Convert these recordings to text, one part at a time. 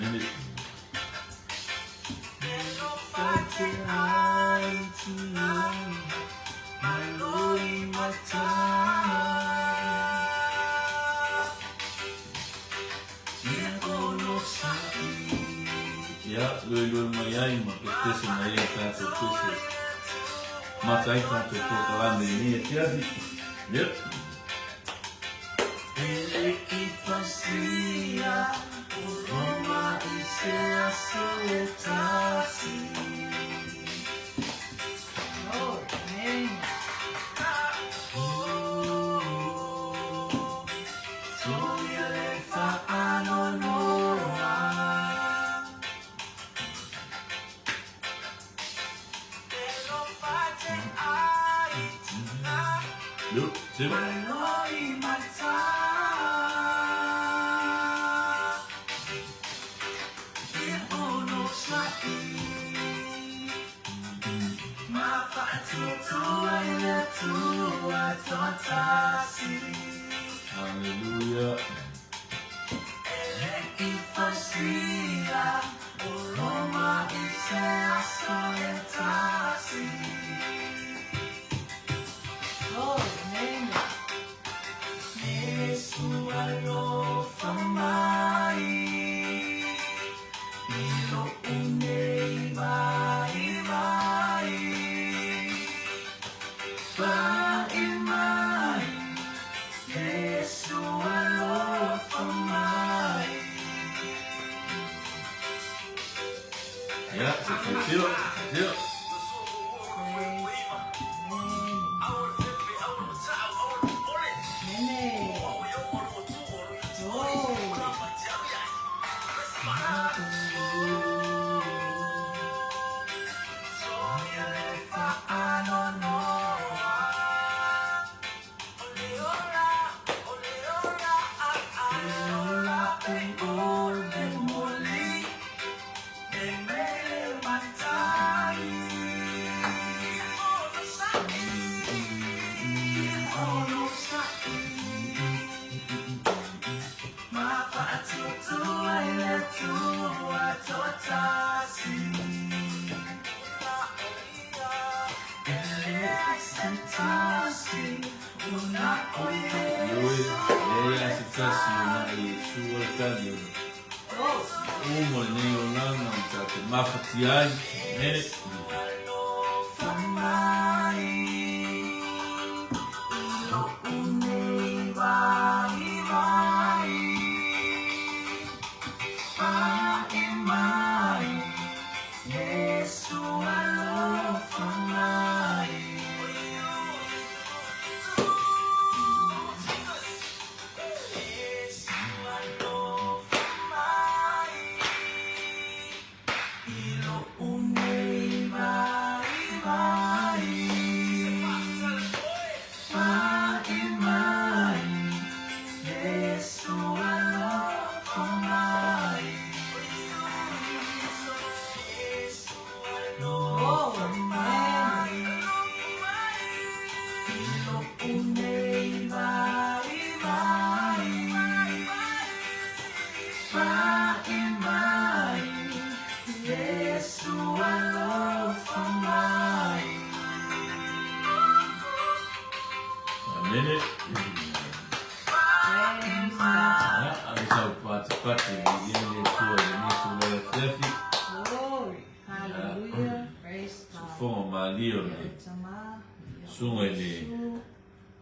Amene. Ia, luelue mai ai ma pesepese mai ai tatou pese. Mata ai tatou polokalame i lenei afiafi. Yep. Yo, Tim. Hallelujah. Ia, se tilotilo, tilotilo. Ioe, e leai se tasi o na e Iesu o le tali o le uma o lenei olaga o tatou mafatia ai. Amene. Amene. Ia, ave sau patipati i ia le Atua i lenei itula afiafi. Ia, sofoga malie o le susuga i le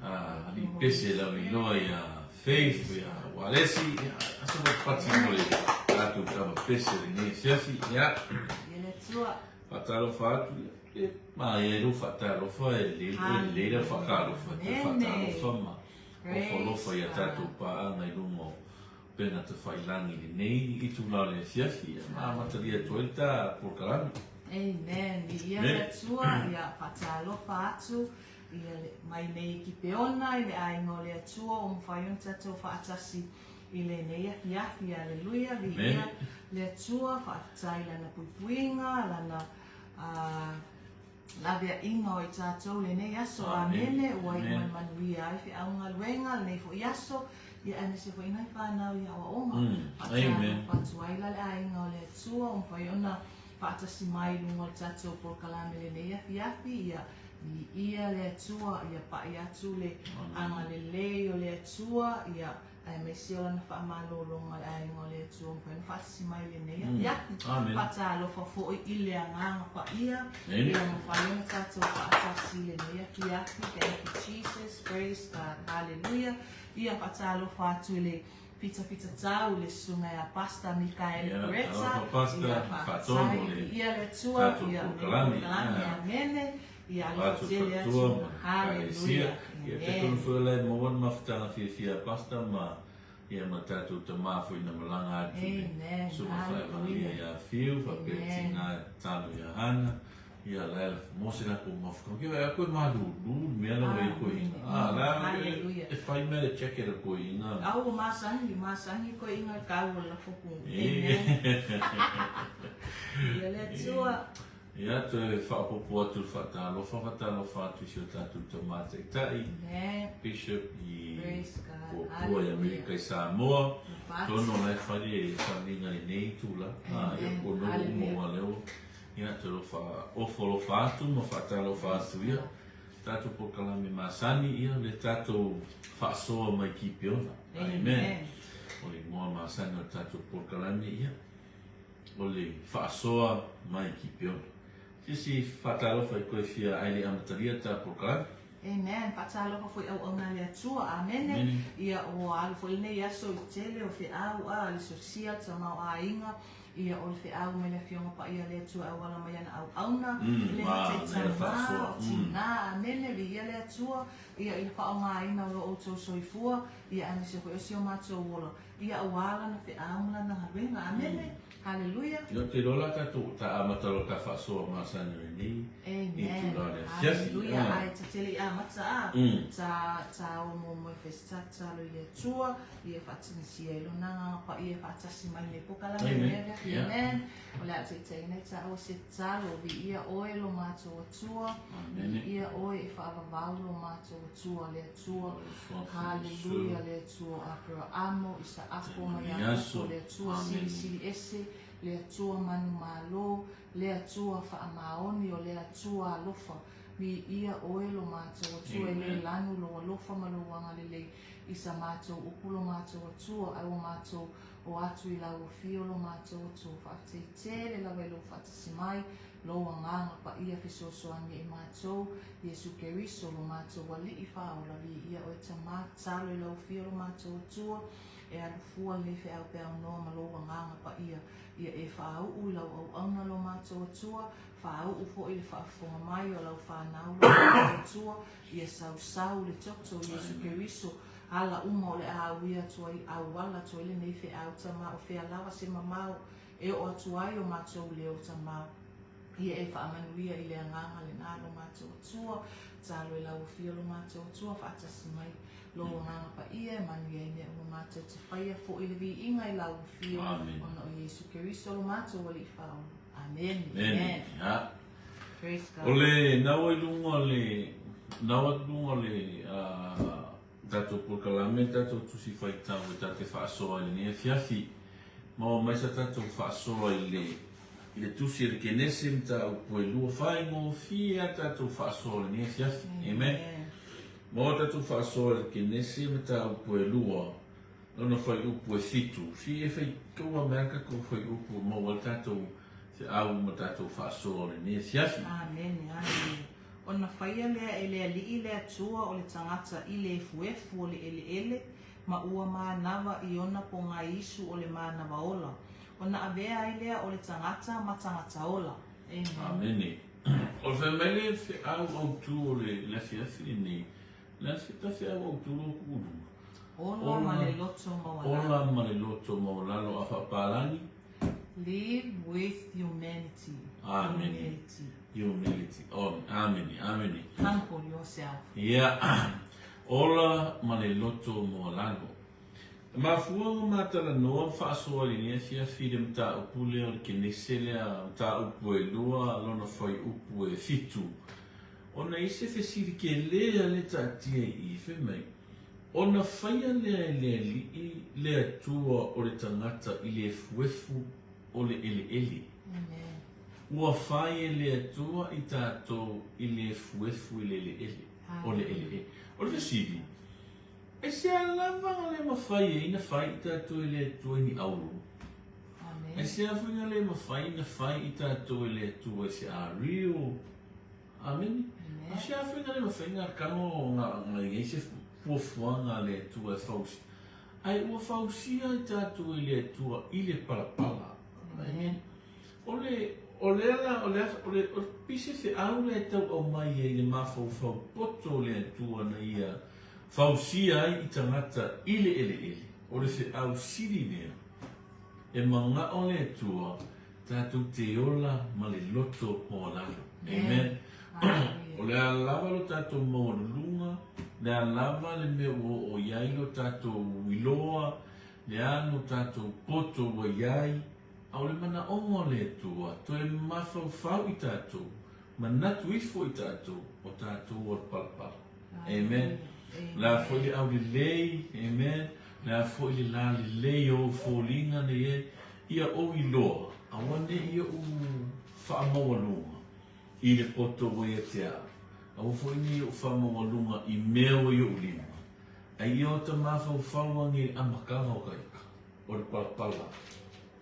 alii pese lauiloa ia Faith ia Walesi. Ia, aso patipati mo le tatou tama pese i lenei afiafi. Ia, faatalofa atu. Ia, maia ai lou faatalofa, e lelei lau faatalofa, e toe faatalofa ma Ofa alofa i a tatou paaga i luga o upega tafailangi i lenei itula o le afiafi ma amatalia atu ai le ta polokalame. Amen. Viia le Atua, ia faatalofa atu ia mai nei i Kipeona i le aiga o le Atua ua mafai ona tatou faatasi i lenei afiafi. Aleluia, viia le Atua, faafetai i Lana puipuiga, Lana Laveaiga o i tatou lenei aso. Amene. Ua iu mai manuia ai feau galuega lenei foi aso. Ia aemaise foi nai fanau i aoaoga. Faatalofa atu ai la le aiga o le Atua ua mafai ona faatasi mai i luga o le tatou polokalame i lenei afiafi. Ia viia le Atua, ia pai atu le agalelei o le Atua, ia aemaise o Lana faamalologa i le aiga o le Atua ua mafai ona faatasi mai i lenei afiafi. Faatalofa foi i le Agaga Paia, ua mafai ona tatou faatasi i lenei afiafi. Thank you Jesus, praise God, hallelujah. Ia faatalofa atu i le fitafitatau i le susuga ia Pastor Mikaele Pereta. Ia faafetai, viia le Atua, ia polokalame, amene. Ia alofa tele atu, haleluia. Ia talitonu foi o la e maua le mafutaga fiafia a Pastor ma ia ma tatou tama foi na malaga atu i le susuga faevalia ia Fiu faapea le tina talo ia Hana. Ia la e mo se latou mafutaga. Ke vaai atu e malulu le mea la ua i ai toeaiina. A la e fai mea le jacket a toeaiina. Au ua masani, masani toeaiina i kau o le lafo pu. Amen. Ia le Atua. Ia toe faaopoopo atu le faatalofa, faatalofa atu i si o tatou tama taitai, Bishop i Puapua i Amerika i Samoa. Atonu o la e fai le sauniga i lenei itula. Ia po o nou uma aua lea ua Ia, toe ofo alofa atu ma faatalofa atu ia tatou polokalame masani, ia le tatou faasoa mai Kipeona. Amen. O le igoa masani o le tatou polokalame, ia, o le faasoa mai Kipeona. Sisi faatalofa i koe fia ae le i amatalia ta polokalame. Amen. Faatalofa foi auauna a le Atua. Amene. Ia, ua alu foi lenei aso i le tele o feau a le sosia, tamaoaiga, Ia o le feau mai le Afioga Paia a le Atua e auala mai ana auauna, e le gata i tama, o tina, amene, viia le Atua, ia i le faaaogaina o lo outou soifua, ia aemaise foi o si o matou ola, ia aua lana feau ma lana galuega, amene, haleluia. Ia ou te iloa la tatou ta amata loa ta faasoa masani o lenei itula o le afiafi. Haleluia, ae ta te le i amata a, ta ta o muamua e fai se tatalo i le Atua, Ia faatinosia ai Lona Agaga Paia faatasi mai lenei polokalame i lenei afiafi. Amen. O le a taitaiina i taua se tatalo, viia Oe lo matou Atua, viia Oe e faavavau lo matou Atua, le Atua, Haleluia, le Atua o Aperaamo, Isaako ma Iakopo, le Atua Silisili Ese, le Atua Manumalo, le Atua Faamaoni, o le Atua Alofa, viia Oe lo matou Atua, e le lanu lou alofa ma lou agalelei, I sa matou upu lo matou Atua, ae ua matou o atu i lau afio lo matou Atua. Faafetai tele lava i lou faatasi mai, lou agaga paia fesoasoani ia i matou, Iesu Keriso, lo matou Alii faaola, viia oe Tama, tatalo i lau afio lo matou Atua, e alu fua lenei feau peaunoa ma lou agaga paia, ia e faauu i lau auauna lo matou Atua, faauu foi le faafofoga mai o lau fanau lo matou Atua, Ia sausau le toto o Iesu Keriso, ala uma o le a auia atu ai, auala atu ai lenei feau tama o fea lava se mamao e oo atu ai o matou leo tama. Ia e faamanuia i le agaga lena lo matou Atua, talo e lau afio lo matou Atua faatasi mai lou agaga paia e manuia ai mea uma matou te faia foi le viiga i lau afio ona o Iesu Keriso lo matou Alii Faaola. Amene. Amen. O le nau ai luga o le nau atu luga o le tatou polokalame le tatou tusi faitau e ta te faasoa i lenei afiafi. Maua mai sa tatou faasoa i le i le tusi a le Kenese mataupu e lua faigofie a tatou faasoa o lenei afiafi. Amen. Maua tatou faasoa i le Kenese mataupu e lua lona fuaiupu e fitu. Si e faitaua mai a tatou fuaiupu maua ai tatou feau ma tatou faasoa o lenei afiafi. Amene, amene. Ona faia lea e le Alii le Atua o le tagata i le efuefu o le eleele, ma ua manava i ona pogaisu o le manava ola. Ona avea ai lea o le tagata ma tagata ola. Amen. Amene. O le fai mai le feau autu o le afiafi lenei, le a se ta feau autu lou kuulua? Ola ma le loto maualalo. Ola ma le loto maualalo a faapalagi. Live with humanity. Amene. Humility. Humility. Oh, amene, amene. Humble yourself. Yeah. Ola ma le loto maualalo. E mafua ona matalanoa ma faasoa i lenei afiafi i le mataupu lea o le Kenese lea, mataupu e lua lona fuaiupu e fitu, ona i se fesili kele a lea taatia i i, fai mai, Ona faia lea e le Alii le Atua o le tagata i le efuefu o le eleele. Ua fai e le Atua i tatou i le efuefu i le eleele, o le eleele. O le fesili, aisea lava na le mafai ai na fai i tatou e le Atua i ni auro? Aisea foi na le mafai na fai i tatou e le Atua i se ario? Amene. A se a foi na le mafai na tago na i ai se fuafuaga a le Atua e fausia. Ae ua fausia i tatou e le Atua i le palapala. Amene. O le, o lea la, o le, o le, o le pise feau lea e tau aumai ai le mafaufau poto o le Atua na ia fausia ai i tagata i le eleele, o le feau sili lea. E manao le Atua tatou te ola ma le loto maualalo. Amen. O le a lava lo tatou maualuluga, le a lava le mea ua oo i ai lo tatou iloa, le a no tatou poto ua i ai, a o le manaoga o le Atua, toe mafaufau i tatou, manatu ifo i tatou, o tatou o le palapala. Amen. O le a foi le aulelei, amen, o le a foi le lalelei o ou foliga na i ai, ia ou iloa, aua ne i oʻu faamaualuga i le poto ua ia te au, aua foi ne i oʻu faamaualuga i mea ua i oʻu lima, a ia ota mafaufau ane i le amataga o ka ika, o le palapala.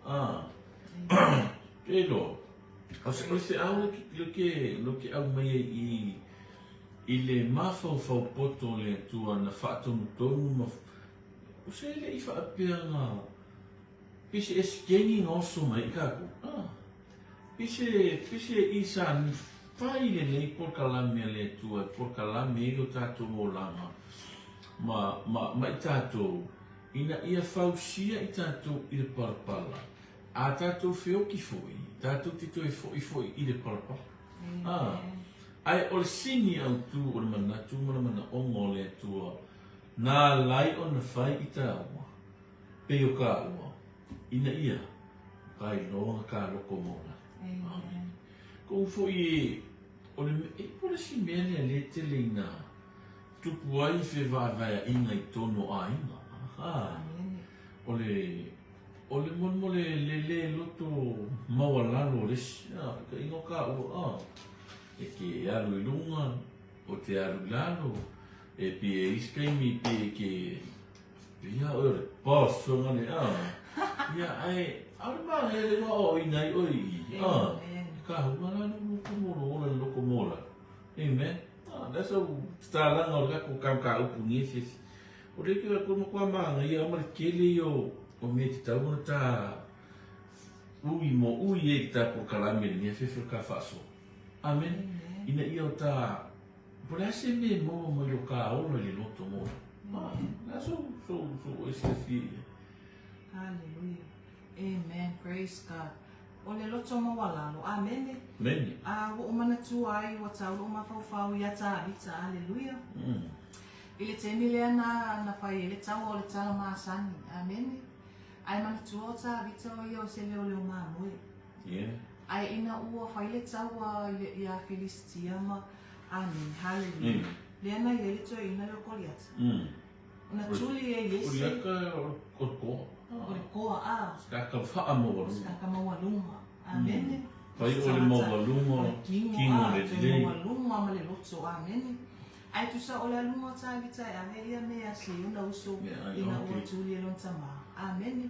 Ah, e iloa, o se, o le feau le, le ke, le ke aumai ai i, i le mafaufau poto o le Atua na faatonutonu ma, o se le i faapea na, Pei se eseteni na oso mai ai tatou. Ah. Pei se, pei se i sa fai lenei polokalame a le Atua e polokalame ai lo tatou olaga ma, ma, ma i tatou, ina ia fausia i tatou i le palapala, a tatou feoki foi, tatou te toe foi foi i le palapala. Ah. Ae o le sini autu o le manatu ma le manaoga o le Atua, na ala ai ona fai i tāua, Pei o kāua, ina ia, o ka iloa ka loko mauna. Amen. Koʻu foi e, o le, e po le isi mea lea lea tele ina tupu ai fevaevaeaiga i tonu o aiga. Aha. O le, o le molemole le le loto maualalo o le isi. A, ka ingoa kāua, a, e ke alu i luga, o te alu i lalo, e pi e isi taimi pi e ke Ia oe o le boss o ngane a. Ia ae aole manaia le wa o ina i oe i a. Ka hunga la no loko mo lo ola loko mo la. Amen. Ah, that's a tatalaga o le kako ka ka upu ni esi esi. O le ke ko mo kwa manga ia ma le kele yo o me te tau ona ta ui mo ui e ta ko kalame ni fefe ka faso. Amen. Ina ia o ta Po o le a se mea e maua mai lo kā ola i le loto moe? Ah, le a sou, sou, sou e silafia i ai? Hallelujah. Amen. Praise God. O le loto maualalo. Amene. Amene. A ua ou manatua ai ua tau lou mafaufau iā Tavita. Aleluia. I le taimi lea na, na fai ai le taua o le tala masani. Amene. Ae manatua o Tavita o ia o se leoleo mamoe. Yeah. Ae ina ua fai le taua iā Filisitia ma Amene. Haleluia. Lea na i ai le toeaina lea o Koliata. Na tuli e Iese. Koliata o le koa. O le koa, a. Se tagata faamaualuga. Se tagata maualuga. Amene. Fai o le maualuga o le kino lelei. Maualuga ma le loto. Amene. Ae tusa o le aluga o Tavita e ave ia mea se i ona uso ina ua tuli e lona tama. Amene.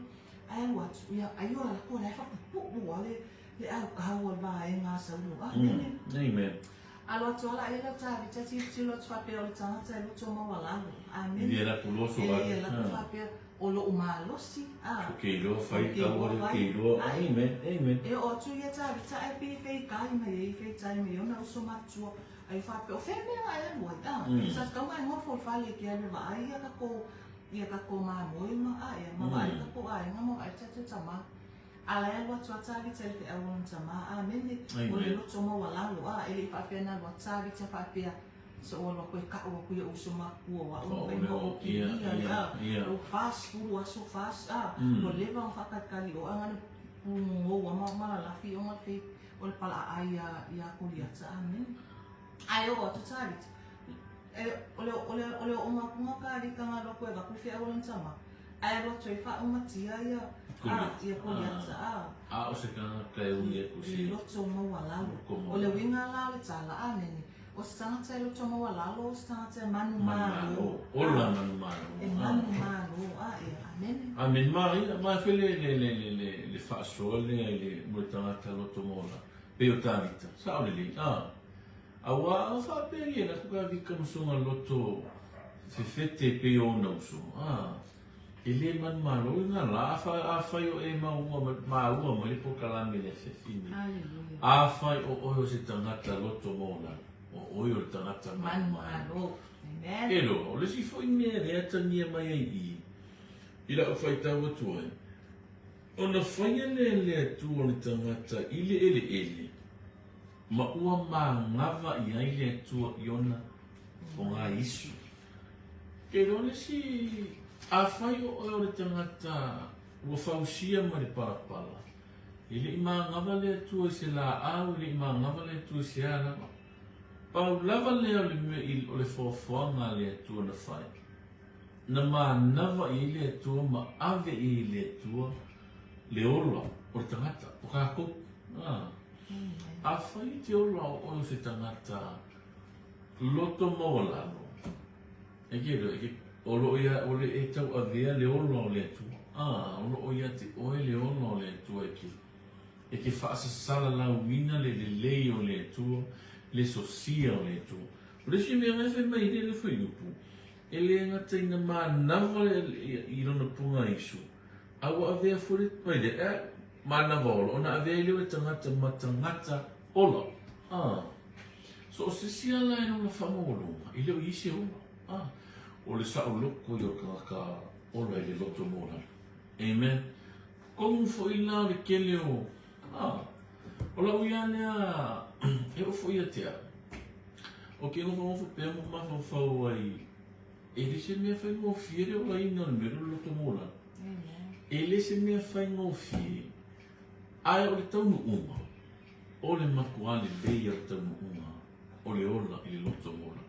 Ae alu atu, ia, ai o lako la e whakapupuu a le, le au kau o le vaenga a Saulo. Amene. Amen. Alo atu ala ia lau Tavita tilotilo atu faapea o le tagata e loto maualalo. Amene. Ia laku loso E ia laku faapea o lou malosi. A. O ke iloa fai tau ale ke iloa. Amen. Amen. E oo atu ia Tavita ae pei e feitai mai ai, feitai mai ona uso matutua. Ai faapea o fea mea e alu ai. A. Sa tatau ona e nofo i le fale e ke alu e vaai ia kakou ia kakou mamoe ma ae ma vaai kakou aiga ma vaai tatou tama. A la e alu atu a Tavita i le feau o lona tama, Amene, o le loto maualalo, a e le i faapea na alu a Tavita faapea, So ua alu aku e kaʻu aku iaʻu uso makua o aʻu ma ka inoa o Kilia le a, ua 40 aso fas a, ua leva ona faakalikali o aga le pulugogou a ma malalafi ona le fei o le palaaai ia Koliata, Amene. Ae oo atu Tavita. E, o le, o le, o le ooga atu ga Tavita na alu atu e avatu le feau a lona tama, ae alu atu ai faaumatia ia, a, ia Koliata, a. A o se tagata e ui atu i se. I loto maualalo. O le uiga la o le tala, amene, o se tagata e loto maualalo, o se tagata e manumalo. Ola manumalo. E manumalo, a, ia, amene. Amene. Maria, ma e fai le, le, le, le, le, le faasoa lea i le, mo le tagata loto maualalo, pei o Tavita. Sao lelei, a. Aua a faapea ia latou Tavita ma sona loto fefete e pei o ona uso, a, e le manumalo i nga la, afai o e maua, maua mai le polokalame i le afiafi nei, afai o oe o se tagata loto maualalo, o oe o le tagata manumalo. E loa, o le isi foi mea lea atagia mai ai i i, i lau faitau atu ai, ona faia lea e le Atua o le tagata i le eleele, Ma ua manava i ai le Atua i ona fogaisu. Ke iloa le isi, afai o oe o le tagata ua fausia mai le palapala, e le i manava le Atua i se laau, e le i manava le Atua i se a lava. Pau lava lea o le mea i, o le foafoaga a le Atua na fai, na manava i ai le Atua ma ave i ai le Atua le ola o le tagata, o kakou. Ah. Afai e te ola o oe o se tagata loto maualalo, e ke loa, e ke, o loo ia ole e tauavea le ola o le Atua. A, o loo ia te oe le ola o le Atua e ke, e ke faasasalalauina le lelei o le Atua, le sosia o le Atua. O le isi mea na e fai mai ai le fuaiupu, e le gata ina manava i lona pogaisu, A ua avea foi le mai le e manava ola, ona avea ai lea o le tagata ma tagata ola. A. So o se isi ala e lona faamaualuga, e le o i ai se ola. A. O le saoloko ia o le tagata ola i le loto maualalo. Amen. Komu foi la o le kele o, a, o lau ia lea e oo foi ia te au. O ke nofonofo pea ma mafaufau ai E le se mea faigofie le olaina o le mea lea o le loto maualalo. E le se mea faigofie, ae o le taunuuga, o le matua lelei o le taunuuga o le ola i le loto maualalo.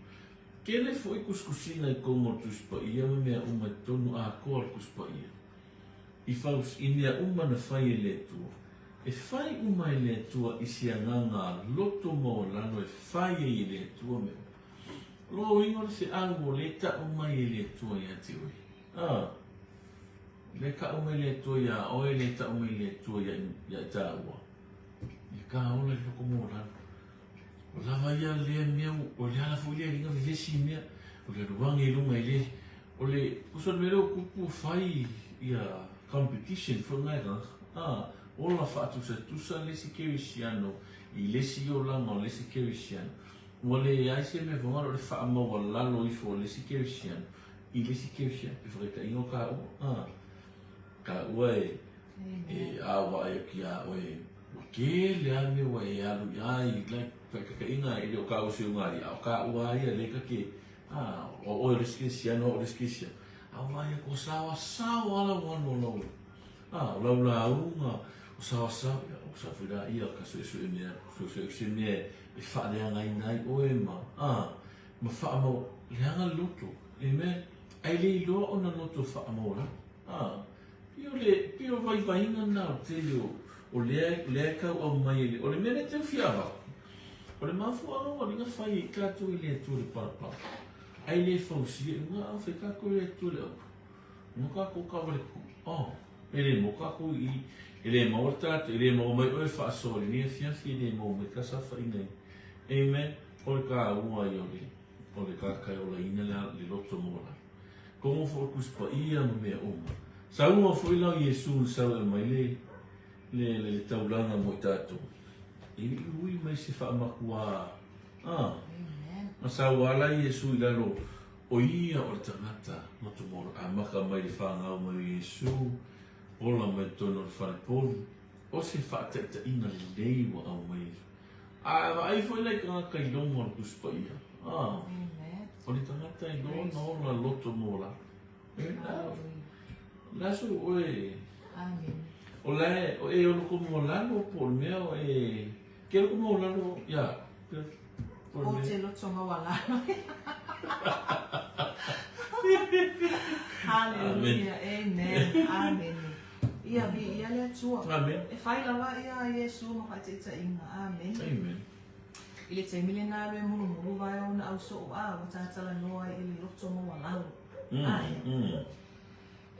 Tele foi tusitusiga i totonu o le Tusi Paia ma mea uma i totonu atoa o le Tusi Paia, i faus, i mea uma na fai e le Atua. E fai uma e le Atua i se agaga loto maualalo e fai ai e le Atua mea uma. Lona uiga o le feau o lea tau mai e le Atua ia te oe. A, lea tau mai le Atua iā oe, lea tau mai le Atua ia, ia i tāua. Ia ka ola i loko mōlalo. O lava ia lea mea, o le ala foi lea linga vevesi i mea, o le aluange i lunga i le, o le, kusa le mea lea o kupu fai ia competition foi ngai kanga. A, ola whaatusatusa le isi kerisiano i le isi olaga o le isi kerisiano. Ua leai se mea fagalo o le faamaualalo ifo o le isi kerisiano i le isi kerisiano. Pe whakaitainga o kāua. A, kāua e, e a vaai atu iā oe, ua kele a mea ua e alu i ai, like, whakaitainga e le o kāua se unga a o kāua a ia le ka ke, a, o oe o le isi kerisiano, o le isi kerisiano. A o vaai atu o saoa sao ala ua alu o lau, a, o lau lauga, o saoa sao, ia, o sao foi la ia, ka suesue mea, suesue se mea e faaleagaina ai oe ma, a, ma faamau, leaga le loto, amen, ae le iloa ona loto faamaualalo, a, pei o le, pei o vaivaiga na o le tele o, o lea, lea e tau aumai e le, o le mea lea e tau fia avatu, o le mafuaaga ua liga fai ai tatou i le Atua le palapala, ae le fausia i luga, a fai tatou i le Atua le aupu, Mo kākou kaawale ku, oh, e le mo kākou i, e le maua le tātou, e le maua mai oe faasoa i lenei afiafi, e le maua mai ka saofaiga i. Amen. O le kāua ia o le, o le kākai olaina le, le loto maualalo. Komo foi o le Tusi Paia ma mea uma. Saunoa foi la o Iesu na sau e aumai le, le, le, le taulaga mo i tātou. E le i ui mai se faamakuā. Ah. Na sau ala Iesu i lalo O ia o le tagata motumola amaka mai le fanau mai o Iesu, ola mai totonu o le fale polu, o se faataitaiga lelei ua aumai e Iesu. A vaai foi la i tagata i loma o le Tusi Paia, a, o le tagata e loa ona ola loto mola. E, la su oe, o la e, o e o loko maualalo po o le mea o e, ke loko maualalo, ia, po o le mea. O te loto maualalo. Hallelujah. Amen. Amene. Ia viia le Atua. Amen. E fai lava ia Iesu ma faaitaitaiga. Amene. Amen. I le taimi lena alu e mulumulu vae o ona ausoo a ua tatalanoa ai i le loto maualalo. Ae.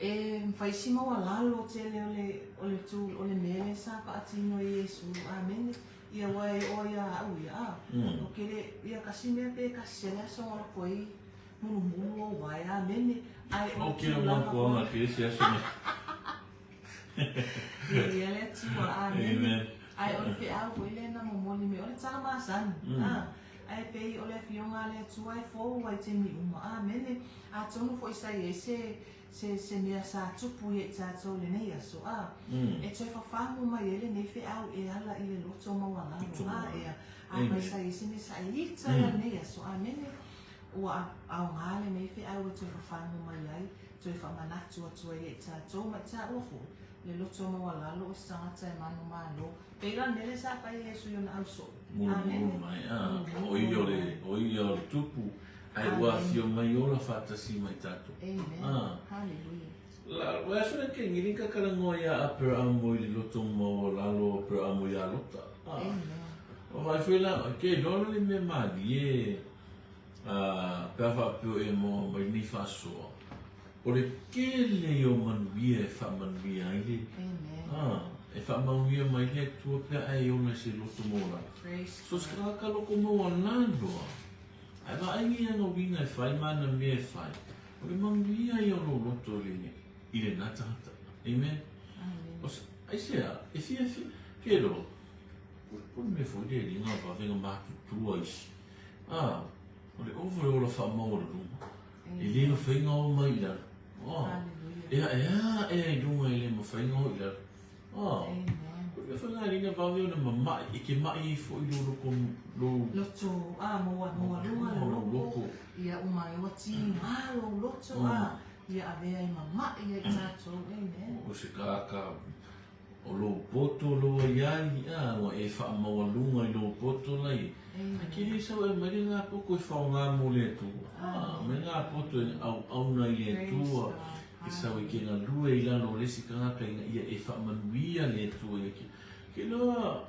E mafai si maualalo tele o le o le tu o le mea lea sa faatino e Iesu. Amene. Ia ua e oo ia au ia a. O ke le ia kasi mea pe kasi se le aso o loko ai mulumulu ou vae. Amene. Ae o O le ke tulaga makuaga ke ese aso nei. Viia le Atua. Amene. Amen. Ae o le feau foi lea na momoli mai, o le tala masani. A, ae pei o le Afioga a le Atua e fou ai taimi uma. Amene. Atonu foi sa i ai se, se, se mea sa tupu ia i tatou i lenei aso, a, e toe fafagu mai ai lenei feau e ala i le loto maualalo. A, ea. Afai sa i ai se mea sa e ita ia lenei aso. Amene. Ua aoga lenei feau e toe fafagu mai ai, toe faamanatu atu ai ia i tatou ma i taua foi, le loto maualalo o se tagata e manumalo. Pei la le mea lea sa fai e Iesu i ona ausoo. Mulumulu Amene. mai, a, Mulumulu o ia o le, mai. o ia o le Tupu, ae ua Amene. afio mai ola faatasi ma i tatou. Amen. A. Hallelujah. La, ua aso le kengili ka talanoa iā Aperamo i le loto maualalo o Aperamo iā Lota. A. Amen. O vai foi la, ke iloa la le mea malie, a, pe a faapea e maua mai lenei faasoa, o le tele ia o manuia e faamanuia ai le, Amen. a, e faamanuia mai le Atua pe a e ola i se loto maualalo. Praise So se God. tagata loko maualalo a, ae vaai ni ana uiga e fai ma ana mea e fai, o le manuia ia o lou loto i le, i lena tagata. Amen. Amen. O se, aisea, e fiafia, ke iloa, po o le mea foi lea e liga vave na matutua isi. A, o le ova e ola faamaualuluga, e le mafai ona o mai i lalo. A, e ae a ea i luga e le mafai ona o i lalo. A, o le mea foi lena e liga vave ona mama'i, e te ma'i ai foi lou loko, lou. Loto, a, maualuga le loko, ia uma ai ua tiga lou loto, a, ia avea e mama'i ai tatou. Amen. O se kākā O lou poto loa iai, a, ua e faamaualuga i lou poto la i. Ae ke le sau e aumai le ngā poto e whaonga mo le Atua. A, aumai ngā poto e auauna i le Atua, e sau e ke galue i lalo o le isi tagata ina ia e faamanuia le Atua ia ke. Ke loa,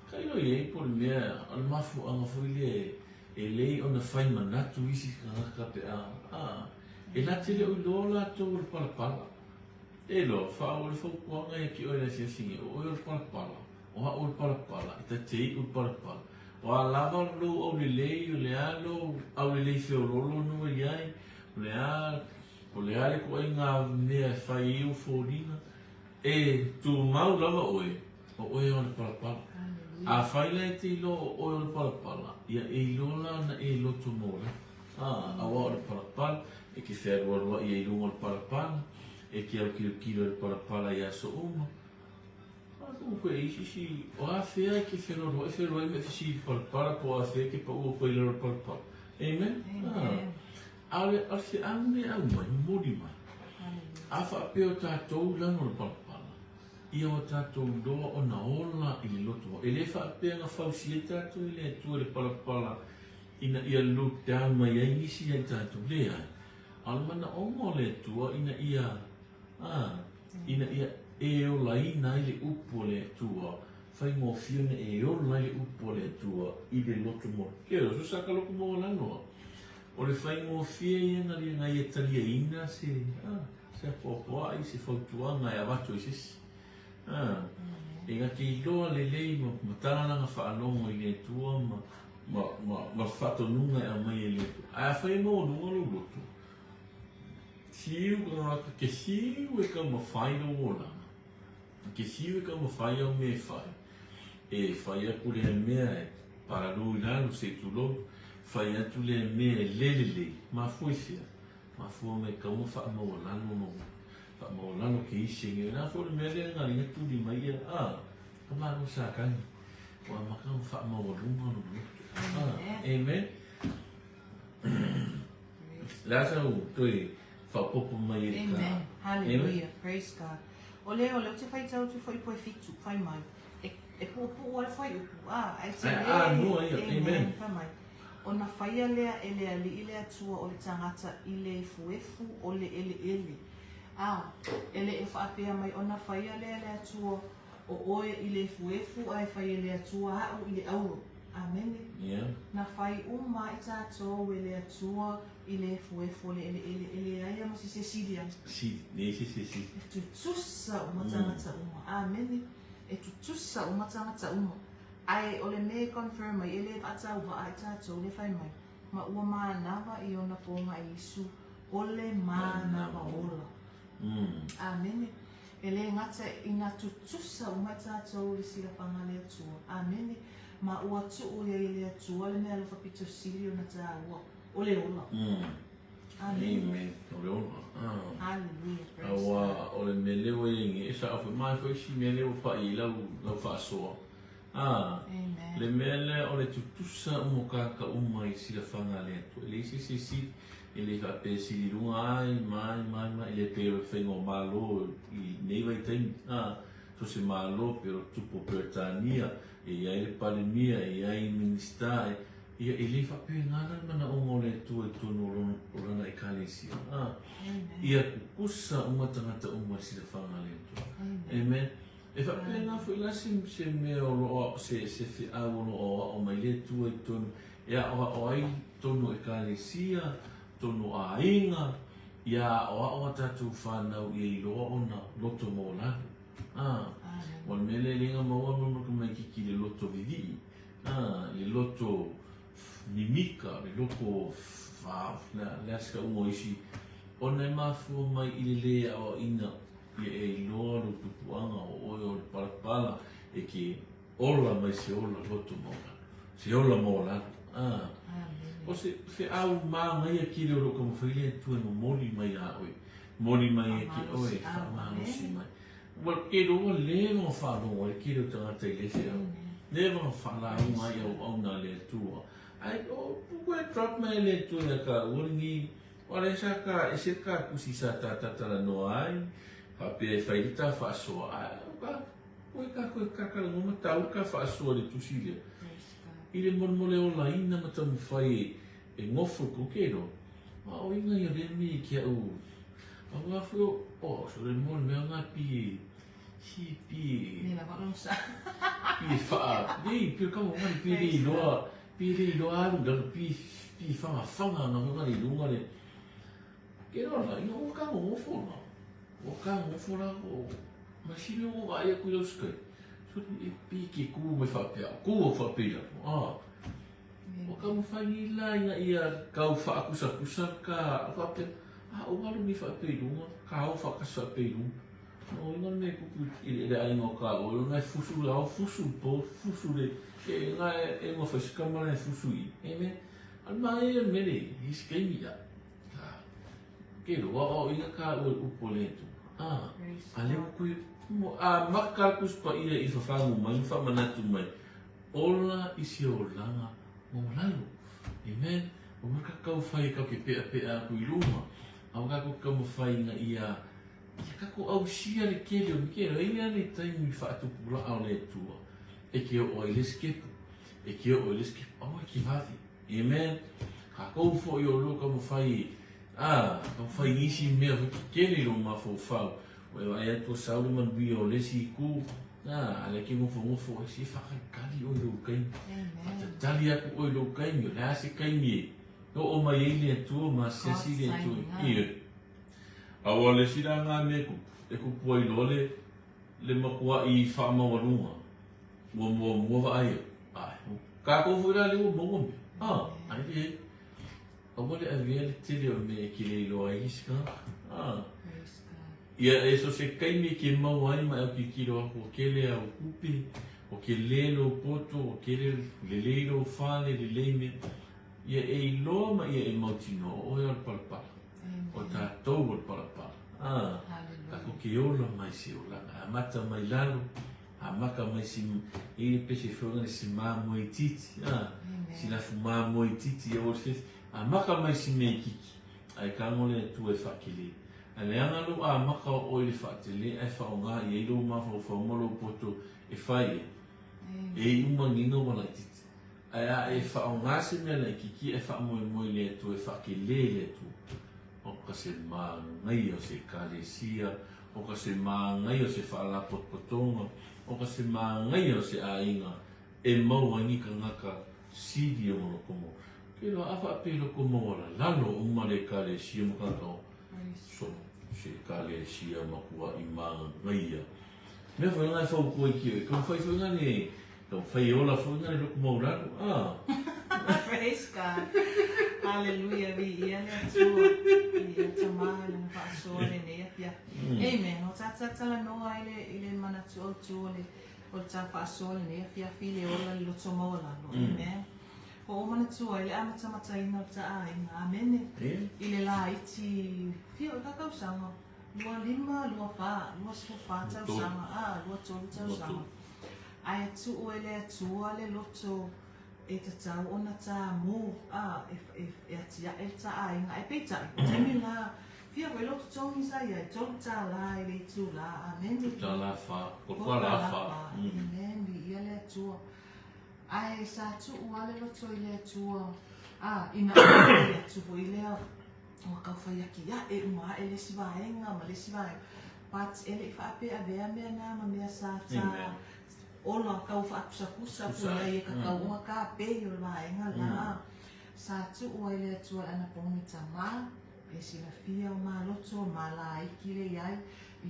ka iloa iai po o le mea, o le mafuaaga foi lea e lei ona fai manatu isi tagata pe a, a, e la te le o iloa latou o le palapala. E loa, faaauau le fautuaga ia te oe le asiasi nei, o oe o le palapala, o a'u o le palapala, e ta te iʻu le palapala. O a lava lou aulelei, o le a lou aulelei feoloolo na ua i ai, o le a, o le a le ituaiga mea e fai ai ou foliga, e tumau lava oe, o oe o le palapala. Afai la e te iloa o oe o le palapala, ia e iloa la ona e loto mo lava. A, aua o le palapala, e te fealualuaʻi ai i luga o le palapala, e te aukilokilo i le palapala i aso uma. A ku koe i isi si, o a fea e te fealualuaʻi, fealuai ma e fesili i le palapala, po o a fea e te paʻu atu ai i lalo o le palapala. Amen? Amen. A, a o le, o le feau lenei e aumai, momoli mai. A faapea o tatou i lalo o le palapala, ia o tatou iloa ona ola i le loto. E le faapea na fausia ai tatou e le Atua i le palapala ina ia look down mai ai nisi ia i tatou. Leai. A o le manaoga o le Atua ina ia, a, ina ia e olaina ai le upu a le Atua, faigofie ona e ola ai le upu a le Atua i le loto mo, ke o so sa ka loko mo lalo. O le faigofie ia na lia ia taliaina se, a, se apoapoaʻi, se fautuaga e avatu i se isi. A, e na te iloa lelei ma, ma tala lana faalogo i le Atua ma, ma, ma, ma le faatonuga e aumai e le Atua. Ae afai e maualuga lou loto, fiu ka tagata, ke fiu e taumafai lou olaga, ke fiu e taumafai au mea e fai, e fai atu lea mea e palalū i lalo se i tulou, fai atu lea mea e le lelei, mafua i fea? Mafua mai tatau ona faamaualalo lou, faamaualalo ke isi e nei. O le a foi le mea lea na alii tuli mai ia, a, ka malo Satani, ua amata ona faamaualuga lou loto. A, amen. Le a sau toe faaopoopo mai e le ka. Amen. Hallelujah. Praise God. O le, o lea ou te faitau atu foi poe fitu, fai mai. E, e puupuu ai le fuaiupu, a, ae tele. Ae anoa ia. Amen. Fai mai. Ona faia lea e le Alii le Atua o le tagata i le efuefu o le eleele. A, e le i faapea mai ona faia lea e le Atua o oe i le efuefu ae fai e le Atua a'u i le auro. Amene. Yeah. Na fai uma ai tatou e le Atua i le efuefu o le eleele, e leai a ma se sili ai. Sili, leai se sili. E tutusa uma tagata uma. Amene. E tutusa uma tagata uma. Ae o le mea e confirm ai, e le faatauvaa i tatou le fai mai, ma ua manava i ona poga Iesu o le manava ola. Amene. E le gata ina tutusa uma i tatou i le silafaga a le Atua. Amene. Ma ua tuu i ai e le Atua le meaalofa pito sili ona taua, o le ola. Amene. Amen. O le ola. Ah. Hallelujah. Praise God. Aua o le mea lea ua i ai nei, e sao foi, ma e foi isi mea lea ua pai i lau, lau faasoa. A, le mea lea o le tutusa uma o kāka uma i silafaga a le Atua. E leai se isi e sili, e le faapea e sili i luga ai ma ai ma ai ma ai, e le pei o le faiga o Malo i nei vaitaimi. A, so o se Malo, pei o le Tupu o Peretania, e i ai le Palemia, e i ai Minisita, e, ia, e le faapena la le manaoga o le Atua i totonu o lona, o lana Ekalesia. A, ia tutusa uma tagata uma i silafaga a le Atua. Amen. E faapena foi la se, se mea o lo o, se, se feau o lo o aoao mai le Atua i totonu, e aoao ai totonu o Ekalesia, totonu o aiga, ia aoao a tatou fanau ia iloa ona loto maualalo. A, o le mea lea e le maua ma tamaititi i le loto vivii, a, i le loto mimika, le loto fa, le a se tauga o isi, ona e mafua mai i le lē aoaoina Ia e iloa lou tupuaga o oe o le palapala e ke ola mai se ola loto maualalo. Se ola maualalo. Ah. O se feau māngaia kele o lou taumafai le Atua e momoli mai iā oe. Momoli mai e ke oe, faamalosi mai. Ua ke loa leva ona faalogo ai le kele o tagata i lea feau. Leva ona faalauga ai auauna a le Atua. Ae o ua e drop mai e le Atua ia tāua lenei Aua lea sa ta ese le ta tusi sa ta tatalanoa ai, faapea e fai le ta faasoa, ae o ka koe ka koe kakalanoa ma taua ka faasoa i le tusi lea. I le molemole olaina ma taumafai e, e gofo i kou kelo, a o inga ia lea mea i ke au, aua foi o, o, so le mo le mea nga pi e, si pi e, Ne lava lou sa. pi e faa, nei, pi o ka mo ngani, pi le iloa, Pi le iloa alu i lalo, pi, pi whangawhanga nga mea i lunga le, ke roa la, ina ua ka ngofo la, ua ka ngofo la, o, ma sili o vaai aku i lau skai, so e pi ke ku mai whaapea, ku o whaapea i lalo, a, ua ka mawhai ni la ina ia kau whaakusakusa ka whaapea, a, o alu ni whaapea i lunga, ka o whaakasa whaapea i lunga. O inga le mea e kupu i le aiga o ka oe, o ngai fusu le ao, fusu le po, fusu le, e ngai e nga whai sikama le fusu i. Amen. Al ma e mele, i se kaimi ia. Ka, ke lo, wa o inga ka oe upo le tu. Ah, a le kui, mo, a maka kuspa ia i whawhangu mai, whamanatu mai. Ola i si olanga mo lalo. Amen. O maka kau whai kau ke pea pea aku i luma. A waka ko kau mawhai inga ia Ia kako ausia le kele o Mikelo, e ia le taimi faatupula'a o le Atua, e ke oo ai le sikepu, e ke oo ai le sikepu, aua e ke vave. Amen. Kakou foi o lo taumafai, a, taumafai i nisi mea foi kekele i lou mafaufau, ua e vaai atu ua sau le manuia o le isi itu, a, a lea ke nofonofo oe, se faakalikali oe i lou taimi. Fatatali atu oe i lou taimi, o le a se taimi e oo mai ai le Atua ma asiasi le Atua. Ioe. Aua le isi la ngā mea e kupu ai loa le, le makuaʻi faamaualuga, ua muamua vaai au. Ae, kākou foi la lea ua maua mea. A, ai le, aua le avea le tele o le mea e ke le iloa ai isi kānaka. A, ia e so se kaimi e ke maua ai ma e aukilokilo aku o kele au kupe, o ke lē lou poto, o kele lelei lou fale, lelei mea. Ia e iloa ma ia e mautinoa o oe o le palapala. O tatou o le palapala. A, tatou ke ola mai se olaga. Amata mai lalo, amaka mai si, e le pese foi ngane si mamoe itiiti. A, si lafu mamoe itiiti e o le fefe. Amaka mai si mea itiiti. Ae kago le Atua e faakele. Ae leaga lou amaka o oe i le faatele ae faaaoga i ai lou mafaufau ma lou poto e fai ai. E iu manino ma laitiiti. Ae a e faaaoga se mea laitiiti e faamoemoe i le Atua e faatele i le Atua, o ka se manaia o se Ekalesia, o ka se manaia o se faalapotopotoga, o ka se manaia o se aiga e maua ai ni tagata sili ona loko maua. Ke loa a faapea loko maualalalo uma le Ekalesia ma tagata o so se Ekalesia matuaʻi manaia. Mea foi lena e fautua i ki oe, taumafai foi lena ne, taumafai e ola foi lena le loto maulalo, ah. Praise God. Hallelujah. Viia le Atua. Viia Tama i lana faasoa lenei afiafi. Amen. O tātou talanoa i le, i le manatu autu o le, o le tā faasoa lenei afiafi i le ola i le loto maualalo. Amen. Ua ou manatua i le amatamataina o le ta aiga. Amene. I le lā iti, fia o ka tausaga. 25, 24, 24 tausaga, ā, 23 tausaga. Ae tuu e le Atua le loto e tatau ona tā move, ā, e, e, e atiaʻe le tā aiga. Ae peitai, o taimi la, fia koe lou totogi sa iai, $3 i le itulā, amene. $3 whā, ko $3 whā. Amen, viia le Atua. Ae sa tuu lava le loto i le Atua, ā, ina ua vaai atu foi lea, ua tau fai atiaʻe uma aʻe le isi vaega ma le isi vaega, but e le i faapea avea mea na ma mea sa sa ola tau faakusakusa pule ai e tatau ona kapei o le vaega la. Sa tuu ai le Atua i ana pogi tama, e silafia o maloto, malaiki le iai,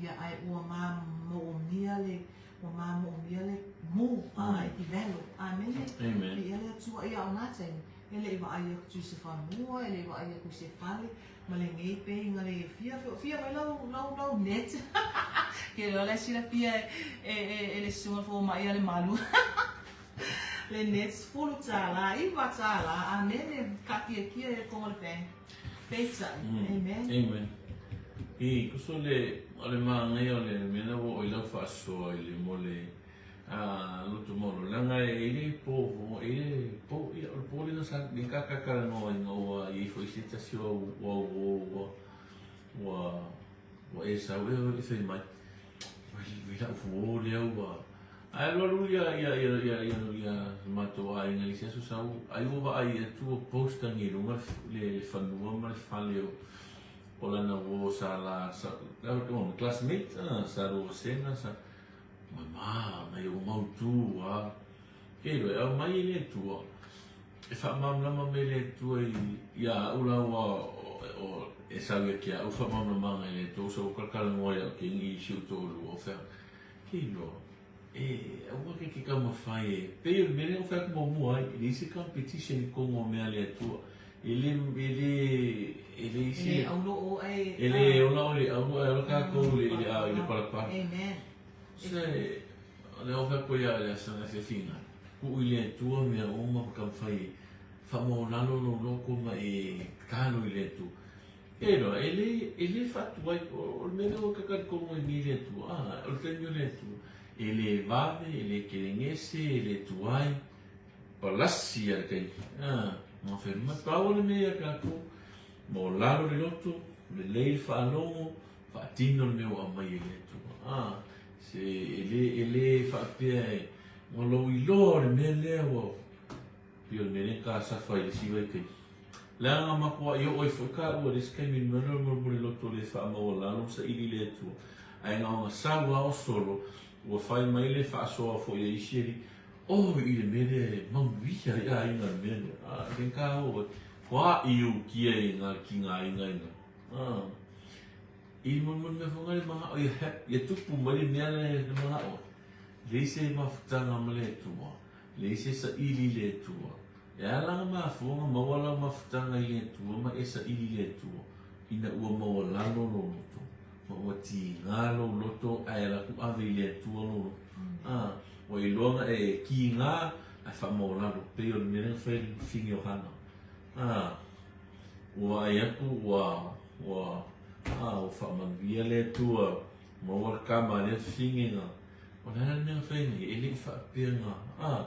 ia ae ua mamoomia le ua mamoomia le mu a e develop. Amene. Amen. Viia le Atua ia o na taimi. E le i vaai atu i se fanua, e le i vaai atu i se fale, ma lenei peiga le fia, fia mai lau, lau, lau net. Ke loa la e silafia e, e, e, e le susuga fomai a Lemalu. Le net, $10, $9, amene, kaakiakia e konga le bank. Peitai, amen. Amen. I, kuso le, o le manaia o le mea lena ua oo i lau faasoa i le mo le, A loto maualalo, leaga e le po, e le po, ia, o le po lena sa le kakakalanoa ina ua i ai foi se tasi o au, o au uo ua, ua, ua e sau e, e fai mai, oi, oi lau uo lea ua, ae alualu ia, ia, ia, ia, ia, ia matou aiga i se aso sau, ai ua vaai atu ua post agi i luga le, le fanua ma le fale o, o lana uo sa la, sa, o, classmate, ah, sa lua vasega, sa, Mama, mai ou mautū a. Ke iloa, e aumai e le Atua, e faamalamalama mai le Atua i, ia au la ua o, e sau ia ki a au faamalamalamaga i le Atua, sa ua kalakalanoa ia au ke i si ou toalua o fea. Ke iloa, e aua ke ke taumafai e, pei o le mea lea na fai atu muamua ai, e leai se competition i totonu o mea a le Atua. E le, e le, e leai se... E le aulo o e... E le ola o le aulo ae ola kākou i le, i le palapala. Amen. Se, o le ofe koe ia le asana se finga. Tuu i le Atua mea uma ma taumafai e faamaualalo lou loto ma e tatalo i le Atua. E iloa, e le, e le faatuai, o le mea lea ua talitonu ai nei le Atua, a, o le taimi o le Atua, e le vave, e le kelegese, e le tuai, palasi a le taimi. A, ma fai mai, pau o le mea ia tatou, maualalo le loto, lelei le faalogo, faatino le mea ua aumai e le Atua. A, se e le, e le faapea e, ua lou iloa o le mea lea ua, pei o le mea lea ka safa i le isi vaitaimi. Leaga na matuai oo ai foi taua i le isi taimi i le mea lea o le loto le faamaualalo ma saili i le Atua. Ae na ona sau lava o solo, ua fai mai le faasoa foi a isi alii, Oh, i le mea lea e manuia ai aiga le mea lea. A, le ka o e, kua i u kia i ngā ki ngā inga inga. A, i mo mo mea whanga le mana o ia hap, ia tupu mai le mea le le mana o. Le se mafutanga ma le Atua, le se saili le Atua. E ala nga mafuanga maua lau mafutanga i le Atua ma e saili le Atua, ina ua maualalo lou loto, ma ua tiga lou loto ae ala atu ave i le Atua lou loto. A, Ua iloa na e kīnā ae faamaualalo, pei o le mea lea na fai e le fafine o Hana. A, ua vaai atu ua, ua, a, ua faamanuia le Atua, maua le kama a lea fafine na, o le a le mea na fai nei, e le i faapea na, a,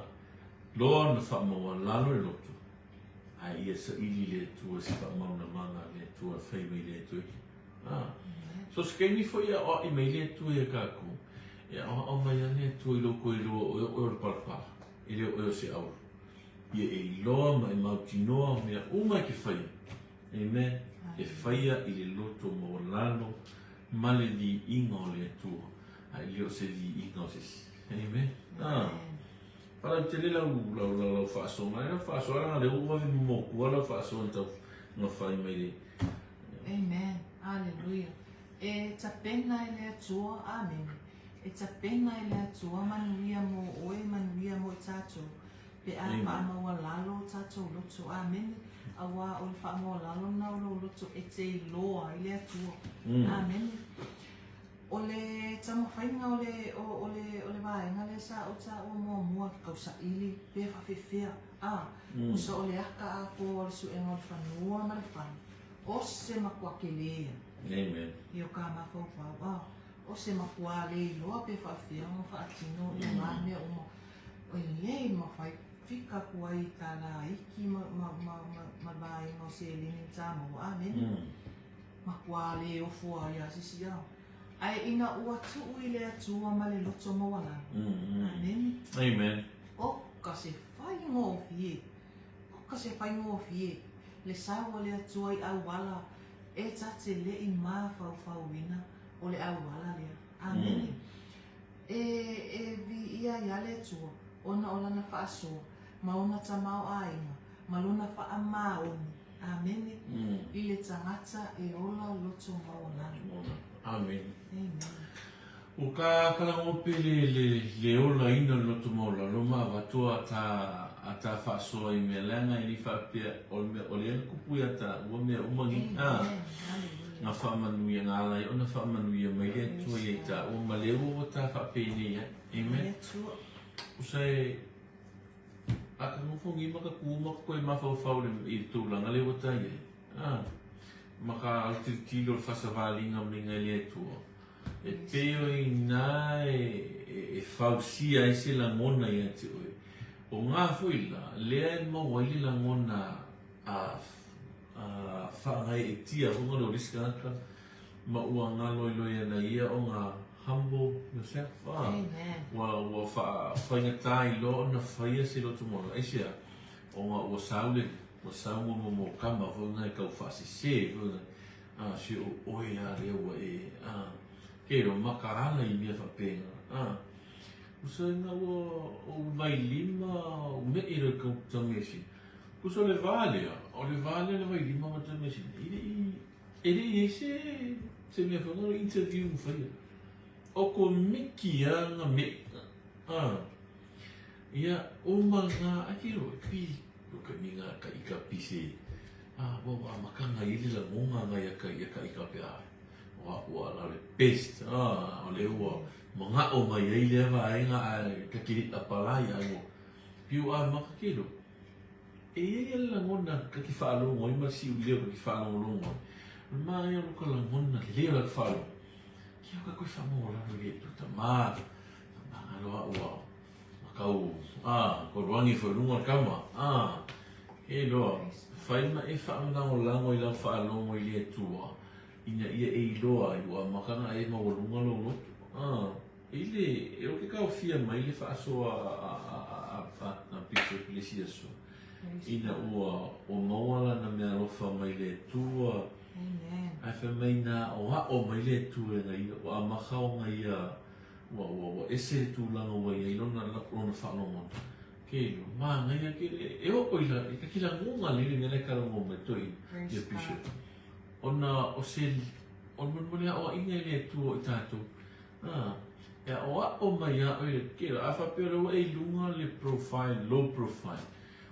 loa na faamaualalo le loto, ae ia saili le Atua se faamalamalamaga a le Atua e fai mai le Atua i A, so se taimi foi e aoaʻi mai le Atua iā kākou, e aoaʻo mai ana le Atua i lou koe iloa o oe o le palapala, e le o oe o se aulu. Ia e iloa ma e mautinoa mea uma e te faia. Amen. E faia i le loto maualalo ma le viiga o le Atua, a e le o se viiga o se isi. Amen. Ah. Faalautele lau, lau, lau, lau faasoa mai. Lau faasoa leaga lea ua vave momotua lau faasoa na tau na fai mai le. Amen. Hallelujah. E tapena e le Atua. Amene. E tapena e le Atua manuia mo oe, manuia mo i tatou. Pe a faamaualalo o tatou loto. Amene. Auā o le faamaualalo lena o lou loto e te iloa ai le Atua. Amene. O le taumafaiga o le, o, o le, o le vaega lea sa ou taua muamua, ke tausaili pe faapefea, a, usa o le aka atoa o le suega o le fanua ma le fale, o se matua kele ia. Amen. I o ka mafaufau, a, o se matua le iloa pe faapefea ona faatino ia na mea uma. E le mafai fika aku ai i kālā iki ma, ma, ma, ma, ma le vaega o seleni na tā maua. Amene. Matua le ofo a iā sisi ao. Ae ina ua tuu i le Atua ma le loto maualalo. Amene. Amen. Oka se faigofie. Oka se faigofie. Le sau o le Atua i auala e ta te le i mafaufauina o le auala lea. Amene. E, e viia iā le Atua, ona o Lana faasoa, ma ona tamaoaiga, ma Lona faamaoni. Amene. I le tagata e ola loto maualalo. Amene. Amen. O ka kalagope le, le, le olaina o le loto maualalo ma avatu a ta, a ta faasoa i mea leaga e le i faapea o le mea, o lea na kupu ia ta ua mea uma nei. A, Hallelujah. nga faamanuia, nga ala ai ona faamanuia mai le Atua ia i taua ma lea ua ua ta faapenei ai. Amen. Le Atua. Usa e, A ka nofo ngi ma ka ku ma ka koe mafaufau le i le tulaga lea ua ta i ai. A, ma ka autilotilo le fasavaliga maiga i le Atua, e pei o ina e, e, e fausia ai se lagona ia te oe. O ngā foi la, lea e maua ai le lagona a, a faagaeetia foi nga le o le isi tagata, ma ua galoiloi ana ia o nga humble yourself, a, ua, ua faa, faigata iloa ona faia se loto maualalo. Aisea? Ona ua sau le, ua sau mo mo mo kama foi nga e tau faasese foi nga, a, se o oe a lea ua e, a, ke lo makaala i mea faapena, a. Usa ina ua ou vailima ou meʻe loa i kau tamesina. Usa o le va lea, o le va lea o le vailima ma tamesina, i le i, E le i ai se se mea foi lea interview na faia. O komiti a na me a ia uma nga a ke ro pi o ka mi nga ka i ka pi se a ua ua makanga i le lagonga nga ia ka ia ka i ka pe a ua ua la le best a o le ua manga'o mai ai lea vaega a ka kili a palai a ua piu a maka ke ro. E i ai a le lagona ka te faalogo ai ma le siuleo ka te faalogologo ai. O le manaia o lo ka lagona, lelei o la te faalogo. Kia ka koe faamaualalo i le Atua tamā, tamā ngalo a'u a ma kau, a, kau luangi foi luga o le kama, a, e loa, fai ma e faamalagolago i lau faalogo i le Atua, ina ia e iloa ai ua amataga e maualuga lou loto, a. I le, e o ke kaofia mai le faasoa a Bishop i le isi aso, ina ua, ua maua lana meaalofa mai le Atua, ae fai mai na aoao mai le Atua e ia, ua amata ona ia, ua, ua, ua ese le tulaga ua i ai lona, lona faalogona. Ke iloa, manaia ke le, e oo i la, e ka ki lagona lele mea la e kalogo mai toeaina, ia Bishop. Ona o se, o le molemole aoaiga e le Atua o i tatou, Ā, e aʻoaʻo mai iā ʻoe le kela, a faapea o lea ua e i luga le profile, low profile,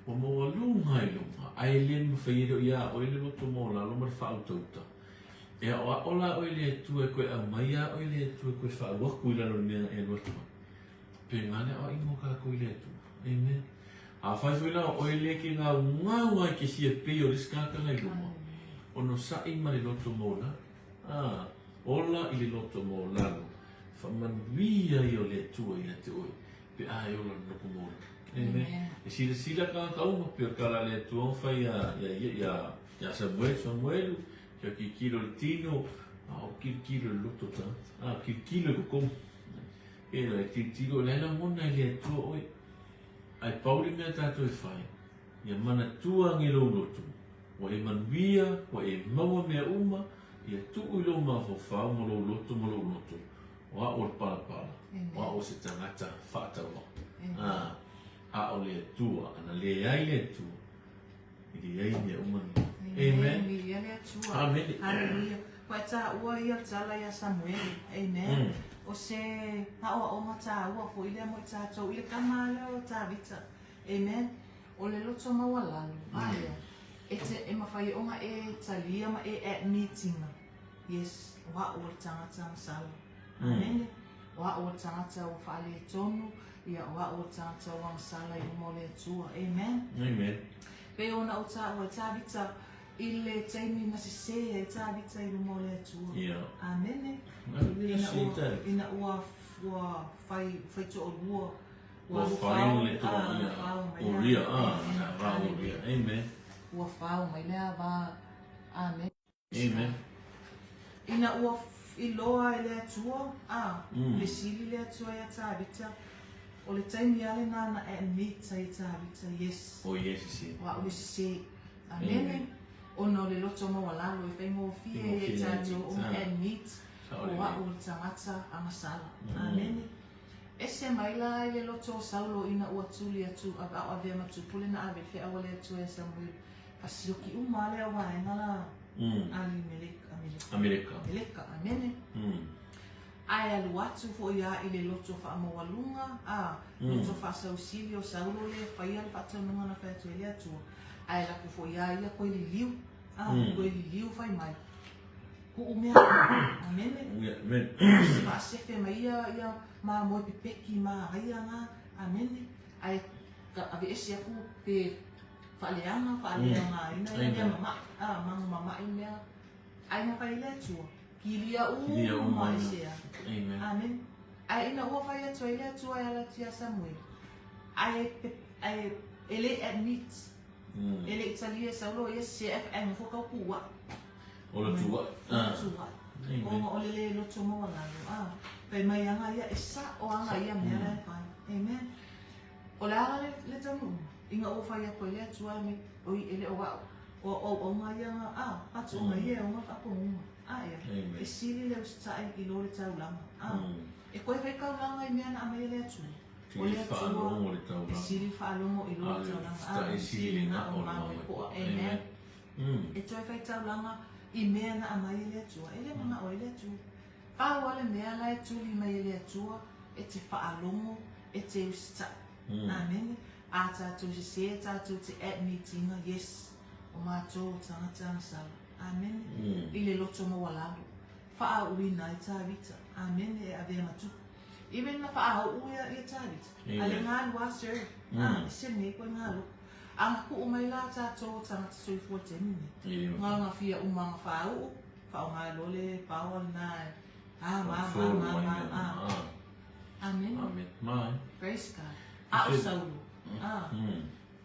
ua maualuga i luga, a e le mafai e le o iā ʻoe le loto maualalo ma le faautauta. E aʻoaʻo la ʻoe i le Atua e koe aumai iā ʻoe le Atua e koe faau aku i lalo i le mea na e alu atu ai. Pēlā le aʻoaʻina o kākou i le Atua. Amen. Afai foi la o ʻoe lea e ke gaugau ai ke sia pei o le isi kanaka i luma, onosaʻi ma le loto maualalo. Ā, ola i le loto maualalo, faamanuia ia o le Atua ia te oe, pe a e ola i le loto maualalo. Amen. E silasila kānaka uma, pei o le tala a le Atua na fai iā, iā ia, iā, iā Samuelu, Samuelu, kia tilotilo i le tino, a o tilotilo i le loto o tagata. Ā, tilotilo i totonu. Pēlā, e tilotilo, o la e lagona e le Atua oe. Ae pau le mea tātou e fai, Ia manatua age lou loto, ua e manuia, ua e maua mea uma, ia tuu i lou mafaufau ma lou loto ma lou loto, o a'u o le palapala, o a'u o se tagata faatauvaa. A, a o le Atua, ana leai le Atua, e leai mea uma nei. Amen. Viia le Atua. Amene. Haleluia. Ua e taua ia le tala ia Samuele. Amen. O se aoaoga taua foi lea mo i tatou i le tama lea o Tavita. Amen. O le loto maualalo, a lea, e te, e mafai ona e talia ma e admit-ina. Yes, o a'u o le tagata agasala. Amene. O a'u o le tagata ua faaletonu, ia o a'u o le tagata ua agasala i luma o le Atua. Amen. Amen. Pei ona ou taua i Tavita i le taimi na sese ai Tavita i luma o le Atua. Ia. Amene. Ina ua, ina ua, ua fai, fai toalua Ua fao le toa ia Uria, a, na va Uria. Amen. Ua fao mai lea va. Amen. Amen. Ina ua iloa e le Atua, a, fesili le Atua ia Tavita, o le taimi a lena na admit ai e Tavita, yes. O ia e sese. O a'u e sese. Amene. Ona o le loto maualalo e faigofie ai e tatou ona admit, o a'u o le tagata agasala. Amene. Ese mai la i le loto o Saulo ina ua tuli atu a o avea ma tupu lena ave le feau a le Atua ia Samuele. Fasioki uma lea vaega la ali Meleka, Ameleka. Ameleka, amene. Ae alu atu foi a i le loto faamaualuga, a, loto faasausili o Saulo lea e faia le faatonuga na fai atu ai le Atua. Ae laku foi a ia koe liliu, a, koe liliu fai mai. Kuu mea amene. Amen. Faasefe mai ia ia mamoe pepeki ma aia nga amene. Ae ka aveese aku pe faaleaga faaleaogaina ia mea mama'i a mago mama'i mea ae na fai ai le Atua kilia uma e se a. Amen. Amen. Ae ina ua fai atu ai le Atua e ala atu ia Samuele ae ae e le admit e le i talia e Saulo ia se ae nofo kau pua'i. O le tua'i. O le tua'i. Ona o le le loto maualalo. A, fai mai aga ia, e sa'o aga ia mea la e fai. Amen. O le a le, le taunuuga? Ina ua fai atu ai le Atua e mai, oi, e le o a'u, o auaunga ia na, a, patuuga ia e ona faaponuga. A ea, e sili le usitai i lo le taulaga. A, e toe fai taulaga i mea na aumai e le Atua. O le Atua, e sili le faalogo i lo le taulaga. A, e sili le ga'o o le mamoe. Amen. E toe fai taulaga i mea na aumai e le Atua. E le manao ai le Atua. Pau lava le mea la e tuli mai e le Atua, e te faalogo, e te usitai. Amene. A tatou sese, tatou te admit-ina, yes, o matou o tagata agasala. Amene. I le loto maualalo. Faaauuina ai Tavita. Amene, e avea ma tupu. Even na faauu ia, ia Tavita. A le galu a sir. A, e se nei koe galu. A na kuu mai la tatou o tagata soifua i taimi nei. Galagafia uma aga faauu, faaaoga loa le power lena e a ma ma ma ma a. Amene. Praise God. A o Saulo, a,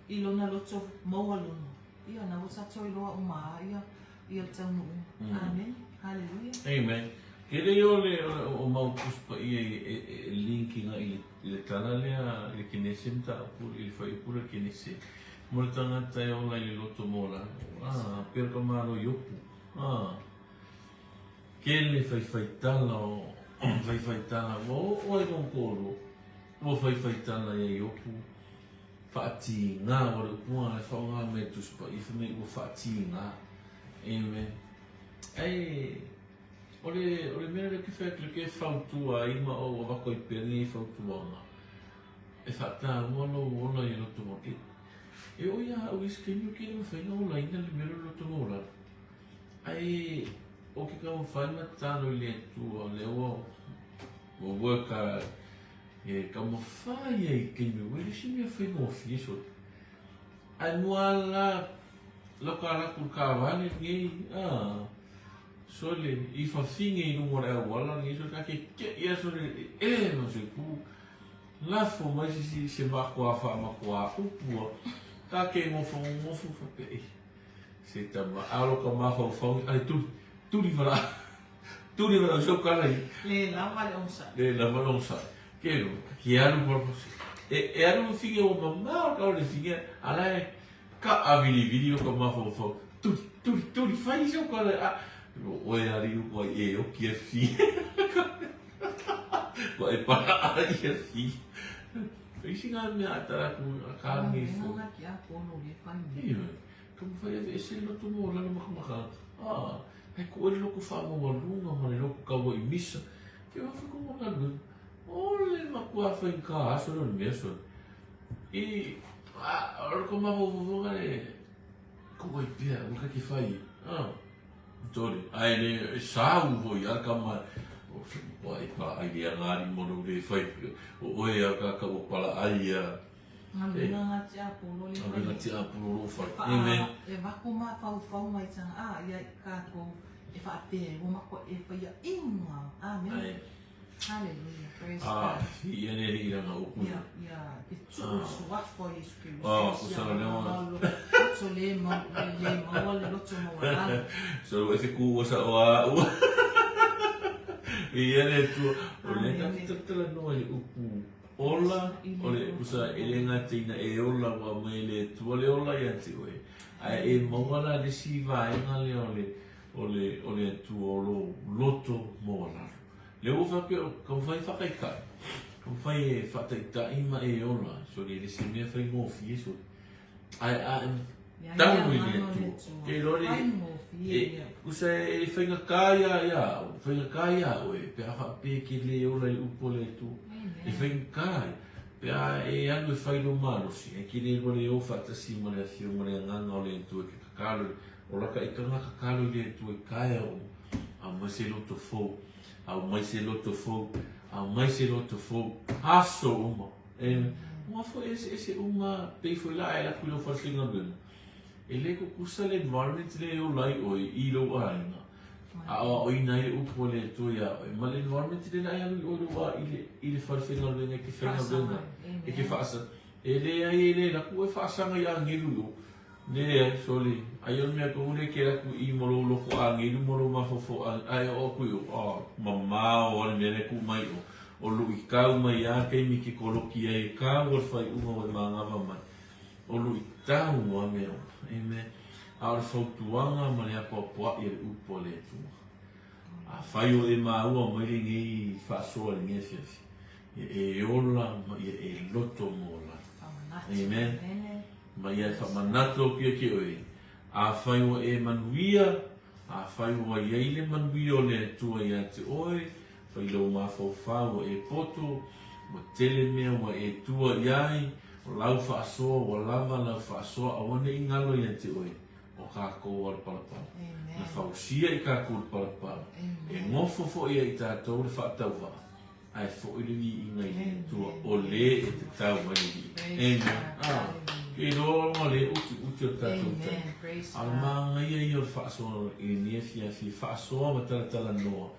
i lona loto maualuga, ia na ua tatou iloa uma a ia, ia le taunuuga. Amene. Haleluia. Amen. Ke le o le o mau tusi paia e link ina i le tala lea i le Kenese mataupu i le fuaiupu lea Kenese mo le tagata e ola i le loto maualalo a pei o le tamālo Iopu a kele faifaitala o faifaitala ua oo ai lona toalua ua faifaitala ia Iopu faatiga ua le upu e faaaoga mai e le Tusi Paia fai mai ua faatiga. Amen. Ae o le, o le mea lea ou te fai atu, ke fautua ai ma ou avatu ai pea lenei fautuaga, e faataua lou ola i le loto maualalo. E oo ia au i isi taimi ou te le mafai ona olaina le mea lea o le loto maualalo. Ae ou te taumafai ma tatalo i le Atua, lea ua ua work a e taumafai ai i taimi ua e le o se mea faigofie sole. Ae mua la lau ka alu atu i le taavale lenei a sole i fafine i luga o le auala lenei sole ta keke'i a sole e ma se ku lafo mai se isi se matua faamatuā upu a ta ke nofo nofo faapea e se tama a lo ka mafaufau ai tuli tuli vala tuli vala so kala i Le lava le onosai. Le lava le onosai. Ke lo, ke alu pa e e alu fige o mamao ka o le fige ala e Kaʻawiliwili o ka mafaufau. Tuli, tuli, tuli, fai so ka le a. Oe ali ua e oki e fi. Ua e para ai e fi. Isi ngā mea a tara ku a ka ngi fo. Ka mawhai e ese le loto mō lalo makamaka. Ah, hei ko le loko whaamawaluga ma le loko kaua i misa. Ke wa whako mo galuega. O le makua whai ka aso le mea so. I, a, o le ko mafaufauga le, ko wai pea, ua ka ke whai. Ah, tole. Ai le, e sa u hoi, ara ka mai, o ua e pala ai le angari mo lo le whai, o oe a ka ka ua pala ai a. Nga lunga nga te apolo le whai. Nga te apolo lo whai. Amen. E wako mafaufau mai tanga, a, ia i kākou e whaapea, ua makoa e whai a inga. Amen. Ai. Hallelujah. Praise Ah, God. ia le alii lana upu Ia, ia, te tuu le suafa o Iesu Keriso. Ah, ko sa leo. Loto le mau, le, le maua le loto maualalo. So e te ku ua sa o a ua. Ia le Atua. O le ka talatala noa i le upu ola, o le usa e le gata ina e ola ua aumai e le Atua le ola ia te oe. Ae e maua la le isi vaega lea o le o le o le Atua o lou loto maualalo. Lea ua faapea o ka mafai e whakaikai, ka mafai e whaataitai ma e ola, sori e le se mea whaingofie sori. Ae a e tau i le Atua. Ke iloa le e usa e whainga ia ia au, whainga ia oe, pe a whaapea ke le ola i upu o le Atua. E whainga pe a e alu e whai lo malosi, e ke le iloa le o whaatasi ma le afio ma le anganga o le Atua ke kakalo, ola ka ikanga kakalo i le Atua i kaea o Aumai se loto fou, aumai se loto fou, aumai se loto fou, aso uma. Amen. Ua foi ese ese uma, pei foi la e laku i lau falefaigaluega. E le kukusa le environment le e ola ai oe i lou aiga. A aoaoina ai le upu a le Atua iā oe. Ma le environment le la e alu i oe lou a i le, i le falefaigaluega e ke faigaluega. E ke faasa. E leai e le laku oe faasaga i agelu i o. Leai, sole, ai o le mea kohu le ke aku i mo lou loko agelu mo lou mafaufau ae oo aku i o, oh, mamao a le mea lea kuu mai o, o luʻitau mai a taimi ke koloki ai e kau a le faaiuga ua e magava mai. O luʻitau a mea uma. Amen. A o le fautuaga ma le apoapoaʻi a le upu a le Atua. Afai o e maua mai lenei faasoa i lenei afiafi, ia e ola ma ia e loto mo lalo. Amen. Ma ia e faamanatu atu ia ke oe, afai ua e manuia, afai ua iai le manuia o le Atua ia te oe, fai lou mafaufau ua e poto, ua tele mea ua e tua iai, o lau faasoa ua lava lau faasoa, aua ne i galo ia te oe, o kākou a le palapala. Na fausia i kākou le palapala. E gofo foi ia i tātou le faatauvaa, ae foi le viiga i le Atua, o le e tatau ai le viiga. Amen. Ah, ke iloa ma le utiuti o le tātou taimi. A o le māngaia ia o le faasoa i lenei afiafi, e faasoa ma talatalanoa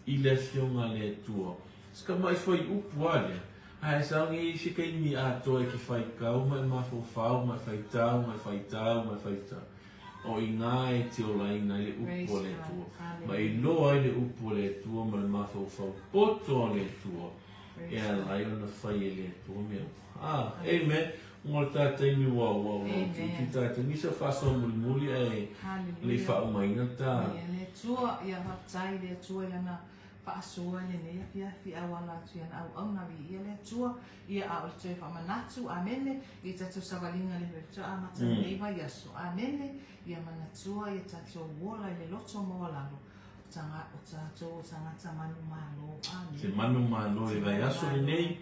i le Afioga a le Atua. Se tamaʻi fuaiupu a lea, ae sau nei i se taimi atoa e ke faitau ma e mafaufau ma e faitau ma e faitau ma e faitau. O inā e te olaina ai le upu a le Atua, ma e iloa ai le upu a le Atua ma le mafaufau poto a le Atua e ala ai ona fai e le Atua mea uma. Ah, amen. Ua le ta taimi ua ua ua utiuti ta taimi sa faasoa mulimuli ae le i faaumaina ta. Ia le Atua, ia faafetai le Atua i lana faasoa i lenei afiafi a ua ala atu i ana auauna viia le Atua, ia a o le toe faamanatu, amene, i tatou savaliga le faatoa amata lenei vaiaso, amene, ia manatua ia tatou ola i le loto maualalo o tatou o tagata manumalo, amene. Te manumalo i vaiaso lenei,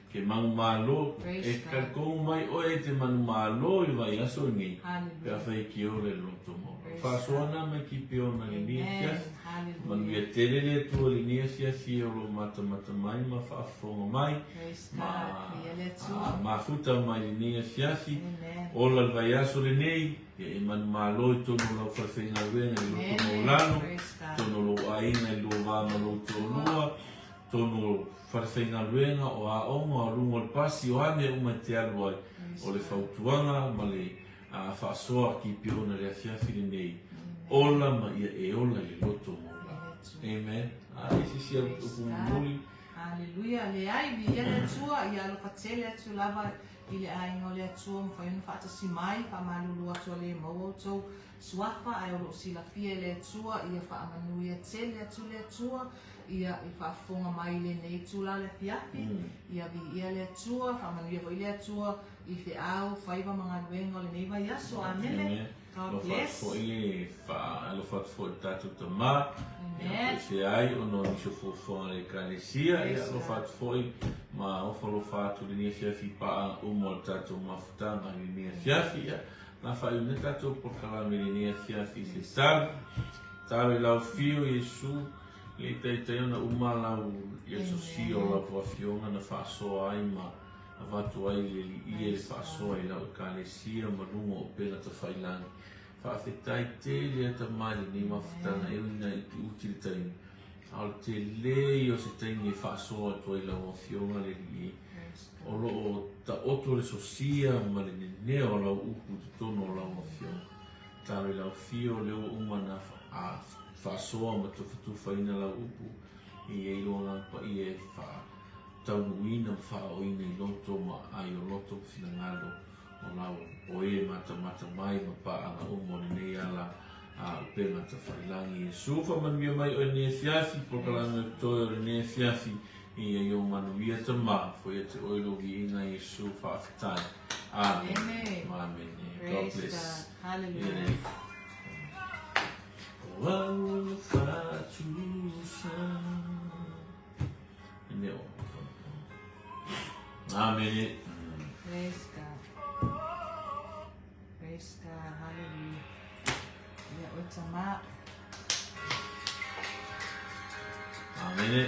Ke manumalo, e talikonu mai oe i te manumalo i vaiaso lenei, pe afai e ke ola i le loto maualalo. Faasoa na mai Kipeona i lenei afiafi. Manuia tele le Atua i lenei afiafi e o lo o matamata mai ma faafofoga mai, ma mafuta mai lenei afiafi. Ola le vaiaso lenei, ia e manumalo i totonu o lau falefaigaluega i le loto maualalo, totonu o lou aiga i lou va ma lou toalua, Tonu o falefaigaluega, o aoga, o luga o le pasi, o a mea uma e te alu ai, o le fautuaga ma le faasoa a Kipeona i le afiafi lenei, ola ma ia e ola i le loto maualalo. Amen. A i se isi au upu mulimuli? Haleluia. Leai, viia le Atua, ia alofa tele atu lava. i le aiga o le Atua ua mafai ona faatasi mai, faamalulu atu a le maua outou suafa ae o lo o silafia e le Atua ia faamanuia tele atu le Atua ia i faafofoga mai i lenei itula o le afiafi. Ia viia le Atua, faamanuia foi le Atua i feau, faiva ma galuega o lenei vaiaso. Amene. God Alofa atu bless. foi le fa alofa atu foi i le tatou tama. Ia Amen. po i ai ona o nisi o fuafuaga a le Ekalesia. Ia Praise alofa God. atu foi ma ofa alofa atu i lenei afiafi i paaga uma o le tatou mafutaga i lenei afiafi. Ia na faaiu nei tatou polokalame i lenei afiafi i se talo. Talo i lau afio Iesu, le i taitai ona uma lau ia sosia o lau afioga na faasoa ai ma avatu ai le liia i le faasoa i lau Ekalesia ma luga o upega tafailagi. Faafetai tele a Tama i lenei mafutaga e ui ina utiuti le taimi, a o le tele ia o se taimi e faasoa atu ai lau Afioga le Alii e. O lo o taoto le sosia ma le nenea o lau upu i totonu o lau Afioga. Talo i lau Afio o lea ua uma ona faasoa ma tufatufaina lau upu, e i ai lou Agaga Paia e faataunuuina ma faaooina i loto ma aai o loto ma finagalo o lau o e matamata mai ma paaga uma o lenei ala a upega tafailagi. Iesu, faamanuia mai oe i lenei afiafi, polokalame o totoe o lenei afiafi, ia i ou manuia Tama, foi ia te oe lou viiga Iesu, faafetai. Amene. Amene. God Praise bless. God. Hallelujah. O au le faatusa. Ne o. Amene. Praise God. Praise God. Hallelujah. Ia oe Tama. Amene.